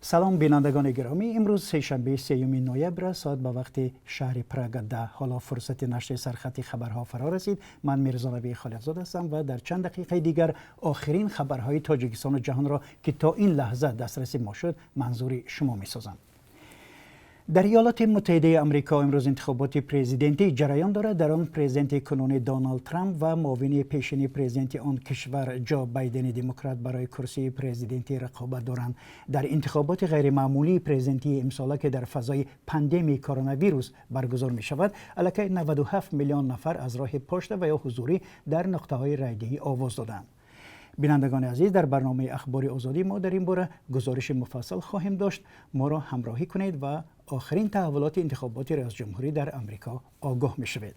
Салом, бинандагони гиромӣ. Имрӯз сешанбе, 3 ноябр аст, соат ба вақти шаҳри Прага 10. Ҳоло фурсати нашри сархати хабарҳо фаро расид. Ман Мирзонаби Холиқзод ҳастам ва дар чанд дақиқаи дигар охирин хабарҳои Тоҷикистону ҷаҳонро, ки то ин лаҳза дастраси мо шуд, манзури шумо месозам. Дар Иёлоти Муттаҳидаи Амрико имрӯз интихоботи президентӣ ҷараён дорад. Дар он президенти кунунӣ Доналд Трамп ва муовини пешини президенти он кишвар Ҷо Байдени демократ барои курсии президентӣ рақобат доранд. Дар интихоботи ғайримаъмулии президентии имсола, ки дар фазои пандемияи коронавирус баргузор мешавад, аллакай 97 миллион нафар аз роҳи пошта ва ё ҳузурӣ дар нуқтаҳои райдиҳӣ овоз доданд. Бинандагони азиз, дар барномаи Ахбори Озодӣ мо дар ин бора гузориши муфассал хоҳем дошт. Моро ҳамроҳӣ кунед ва охирин таҳаввулоти интихоботи раёсҷумҳурӣ дар Амрико огоҳ мешавед.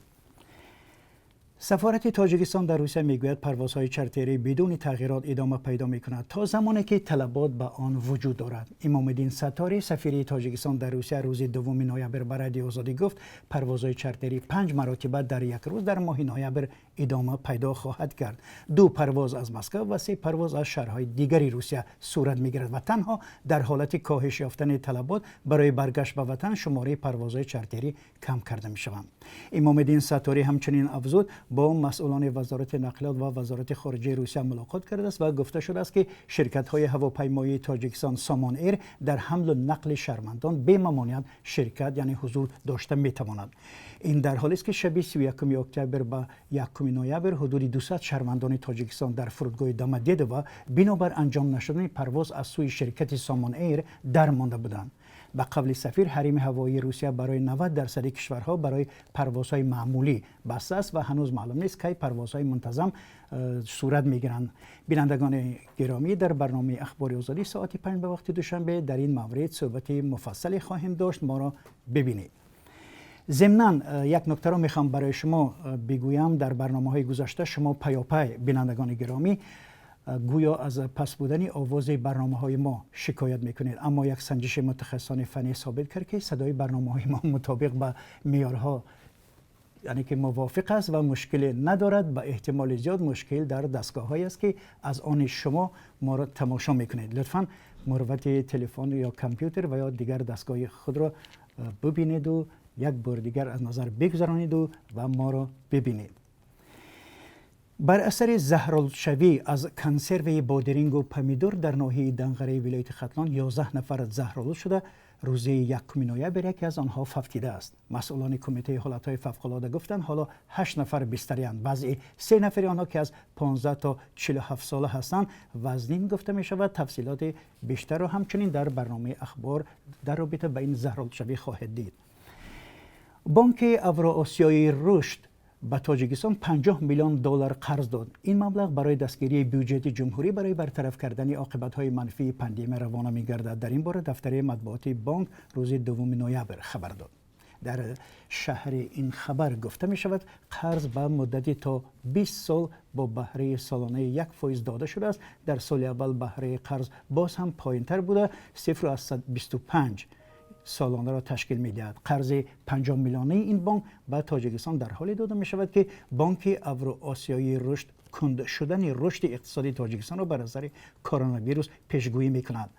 Сафорати Тоҷикистон дар Русия мегӯяд, парвозҳои чартерӣ бидуни тағйирот идома пайдо мекунад, то замоне ки талабот ба он вуҷуд дорад. Имомиддин Сатторӣ, сафири Тоҷикистон дар Русия, рӯзи 2 ноябр ба Радиои Озодӣ гуфт, парвозҳои чартерӣ панҷ маротиба дар як рӯз дар моҳи ноябр идома пайдо хоҳад кард. Ду парвоз аз Москва ва се парвоз аз шаҳрҳои дигари Русия сурат мегирад ва танҳо дар ҳолати коҳиш ёфтани талабот барои баргашт ба ватан шумораи парвозҳои чартерӣ кам карда мешаванд. Имомиддин Сатторӣ ҳамчунин афзуд, бо масъулони Вазорати нақлиёт ва Вазорати хориҷаи Русия мулоқот кардааст ва гуфта шудааст, ки ширкатҳои ҳавопаймоии Тоҷикистон, Сомон Эйр, дар ҳамлу нақли шаҳрвандон бемамониат ширкат, яъне ҳузур дошта метавонад. Ин дар ҳолест, ки шаби 31 октябр ба 1 ноябр ҳудуди 200 шаҳрвандони Тоҷикистон дар фурудгоҳи Домодедово бинобар анҷом нашудани парвоз аз сӯи ширкати Сомон Эйр дармонда буданд. Ба қавли сафир, ҳарими ҳавоии Русия барои 90% кишварҳо барои парвозҳои маъмулӣ баста аст ва ҳанӯз маълум нест, кай парвозҳои мунтазам сурат мегиранд. Бинандагони гиромӣ, дар барномаи Ахбори Озодӣ соати 5 ба вақти Душанбе дар ин маврид суҳбати муфассале хоҳем дошт. Моро бибинед. Зимнан як нуктаро мехоҳам барои шумо бигӯям. Дар барномаҳои гузашта шумо паёпай, бинандагони гиромӣ, гӯё аз паст будани овози барномаҳои мо шикоят мекунед, аммо як санҷиши мутахассисони фаннӣ собит кард, ки садои барномаҳои мо мутобиқ ба меъёрҳо, яъне ки мувофиқ аст ва мушкиле надорад. Ба эҳтимоли зиёд мушкил дар дастгоҳҳое аст, ки аз они шумо моро тамошо мекунед. Лутфан мурвати телефон ё компютер ва ё дигар дастгоҳи худро бубинеду як бор дигар аз назар бигузарониду ва моро бибинед. Бар асари заҳролудшавӣ аз консерваи бодирингу помидор дар ноҳияи Данғараи вилояти Хатлон 11 нафар заҳролуд шуда, рӯзи 1 ноябр яке аз онҳо фавтидааст. Масъулони Кумитаи ҳолатҳои фавқулода гуфтанд, ҳоло ҳашт нафар бистариянд. Вазъи се нафари онҳо, ки аз 15 то 47 сола ҳастанд, вазнин гуфта мешавад. Тафсилоти бештарро ҳамчунин дар барномаи Ахбор дар робита ба ин заҳролудшавӣ хоҳед дид. Бонки Авроосиёи рушд ба Тоҷикистон 50 миллион доллар қарз дод. Ин маблағ барои дастгирии бюҷети ҷумҳурӣ барои бартараф кардани оқибатҳои манфии пандемия равона мегардад. Дар ин бора дафтари матбуоти бонк рӯзи 2 ноябр хабар дод. Дар шарҳи ин хабар гуфта мешавад, қарз ба муддати то 20 сол бо баҳраи солонаи 1% дода шудааст. Дар соли аввал баҳраи қарз боз ҳам поинтар буда, 0,25 солонаро ташкил медиҳад. Қарзи 50 миллионаи ин бонк ба Тоҷикистон дар ҳоле дода мешавад, ки Бонки Авроосиёии рушд кунд шудани рушди иқтисодии Тоҷикистонро бар асари коронавирус пешгӯӣ мекунад.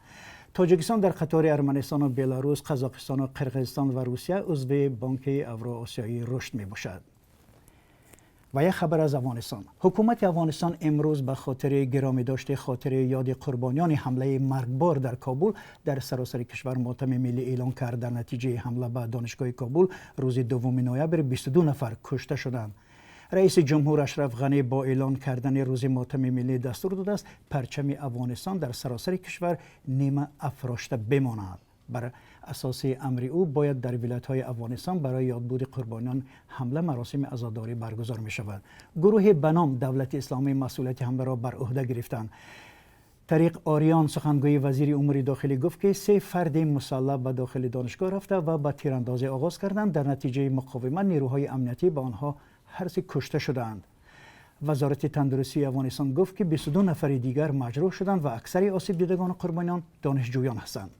Тоҷикистон дар қатори Арманистону Беларус, Қазоқистону Қирғизистон ва Русия узви Бонки Авроосиёии рушд мебошад. Ва як хабар аз Афғонистон. Ҳукумати Афғонистон имрӯз ба хотири гиромӣ дошти хотири ёди қурбониёни ҳамлаи маргбор дар Кобул дар саросари кишвар мотами миллӣ эълон кард. Дар натиҷаи ҳамла ба донишгоҳи Кобул рӯзи 2 ноябр 22 нафар кушта шуданд. Раиси ҷумҳур Ашраф Ғанӣ бо эълон кардани рӯзи мотами миллӣ дастур додааст, парчами Афғонистон дар саросари кишвар нима афрошта бимонад. Бар асоси амри ӯ бояд дар вилоятҳои Афғонистон барои ёдбуди қурбониён ҳамла маросими азодорӣ баргузор мешавад. Гурӯҳе ба ном Давлати Исломӣ масъулияти ҳамларо бар ӯҳда гирифтанд. Тариқ Ориён, сухангӯи вазири умури дохилӣ, гуфт, ки се фарди мусаллаҳ ба дохили донишгоҳ рафта ва ба тирандозӣ оғоз карданд. Дар натиҷаи муқовимат нерӯҳои амниятӣ ба онҳо ҳар се кушта шудаанд. Вазорати тандурустии Афғонистон гуфт, ки 22 нафари дигар маҷрӯҳ шуданд ва аксари осибдидагону қурбониён донишҷӯён ҳастанд.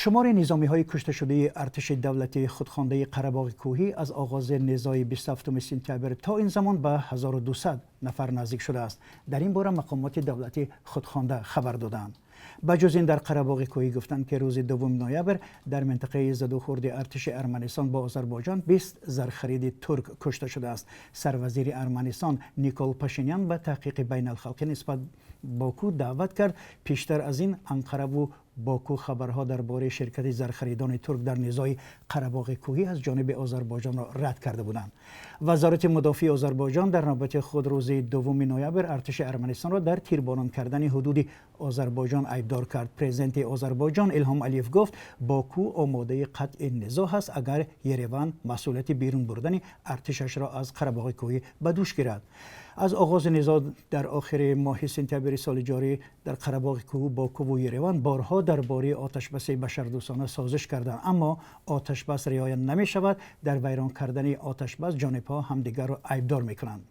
Шумори низомиҳои кушташудаи артиши давлатии худхондаи Қарабоғи Кӯҳӣ аз оғози низои 27 сентябр то ин замон ба 1200 нафар наздик шудааст. Дар ин бора мақомоти давлатии худхонда хабар доданд. Ба ҷуз ин, дар Қарабоғи Кӯҳӣ гуфтанд, ки рӯзи 2 ноябр дар минтақаи задухӯрди артиши Арманистон бо Озарбойҷон 20 зархариди турк кушта шудааст. Сарвазири Арманистон Никол Пашинян ба таҳқиқи байналхалқӣ нисбат Боку даъват кард. Пештар аз ин Анқараву Боку хабарҳо дар бораи ширкати зархаридони турк дар низои Қарабоғи Кӯҳӣ аз ҷониби Озарбойҷонро рад карда буданд. Вазорати мудофиаи Озарбойҷон дар навбати худ рӯзи 2 ноябр артиши Арманистонро дар тирборон кардани ҳудуди Озарбойҷон айбдор кард. Президенти Озарбойҷон Илҳом Алиев гуфт, Боку омодаи қатъи низоъ ҳаст, агар Ереван масъулияти берун бурдани артишашро аз Қарабоғи Кӯҳӣ ба дӯш гирад. Аз оғози низоъ дар охири моҳи сентябри соли ҷорӣ дар Қарабоғи Кӯҳ, Боку ва Ереван борҳо дар бораи оташбаси башардӯстона созиш карданд, аммо оташбас риоя намешавад. Дар вайрон кардани оташбас ҷонибҳо ҳамдигарро айбдор мекунанд.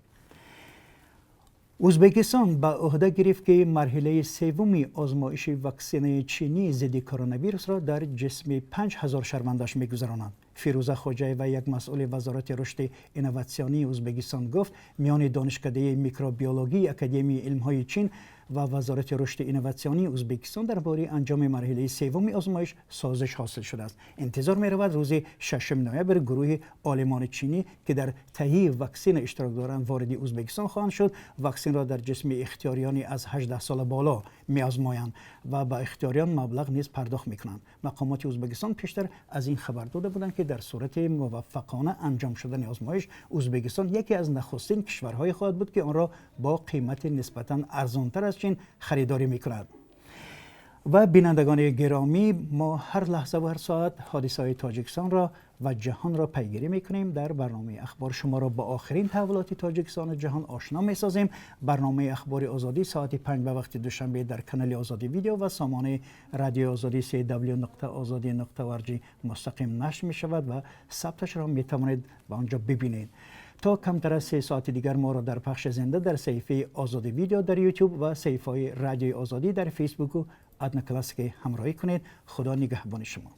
Ӯзбекистон ба ӯҳда гирифт, ки марҳилаи севуми озмоиши ваксинаи чинии зидди коронавирусро дар ҷисми 5000 шаҳрвандаш мегузаронанд. Фирӯза Хоҷаева, як масъули Вазорати рушди инноватсионии Ӯзбекистон, гуфт, миёни Донишкадаи микробиологии Академияи илмҳои Чин ва Вазорати рушди инноватсионии Ӯзбекистон дар бораи анҷоми марҳилаи севуми озмоиш созиш ҳосил шудааст. Интизор меравад, рӯзи 6 ноябр гурӯҳи олимони чинӣ, ки дар таҳияи ваксина иштирок доранд, вориди Ӯзбекистон хоҳанд шуд. Ваксинро дар ҷисми ихтиёриёни аз 18 сола боло меозмоянд ва ба ихтиёриён маблағ низ пардохт мекунанд. Мақомоти Ӯзбекистон пештар аз ин хабар дода буданд, ки дар сурати муваффақона анҷом шудани озмоиш, Ӯзбекистон яке аз нахустин кишварҳое хоҳад буд, ки онро бо қимати нисбатан арзонтар аз Чин харидорӣ мекунад. Ва бинандагони гиромӣ, мо ҳар лаҳза ва ҳар соат ҳодисаҳои Тоҷикистонро ва ҷаҳонро пайгирӣ мекунем. Дар барномаи Ахбор шуморо бо охирин таҳаввулоти Тоҷикистону ҷаҳон ошно месозем. Барномаи Ахбори Озодӣ соати 5 ба вақти Душанбе дар канали Озодӣ Видео ва сомонаи Радиои Озодӣ cw.ozodi.org мустақим нашр мешавад ва сабташро метавонед ба он ҷо бибинед. То камтар аз 3 соати дигар моро дар пахши зинда дар саҳифаи Озодӣ Видео дар Ютуб ва саҳифаҳои Радиои Озодӣ дар Фейсбуку Одноклассники ҳамроҳӣ кунед. Худо нигаҳбони шумо.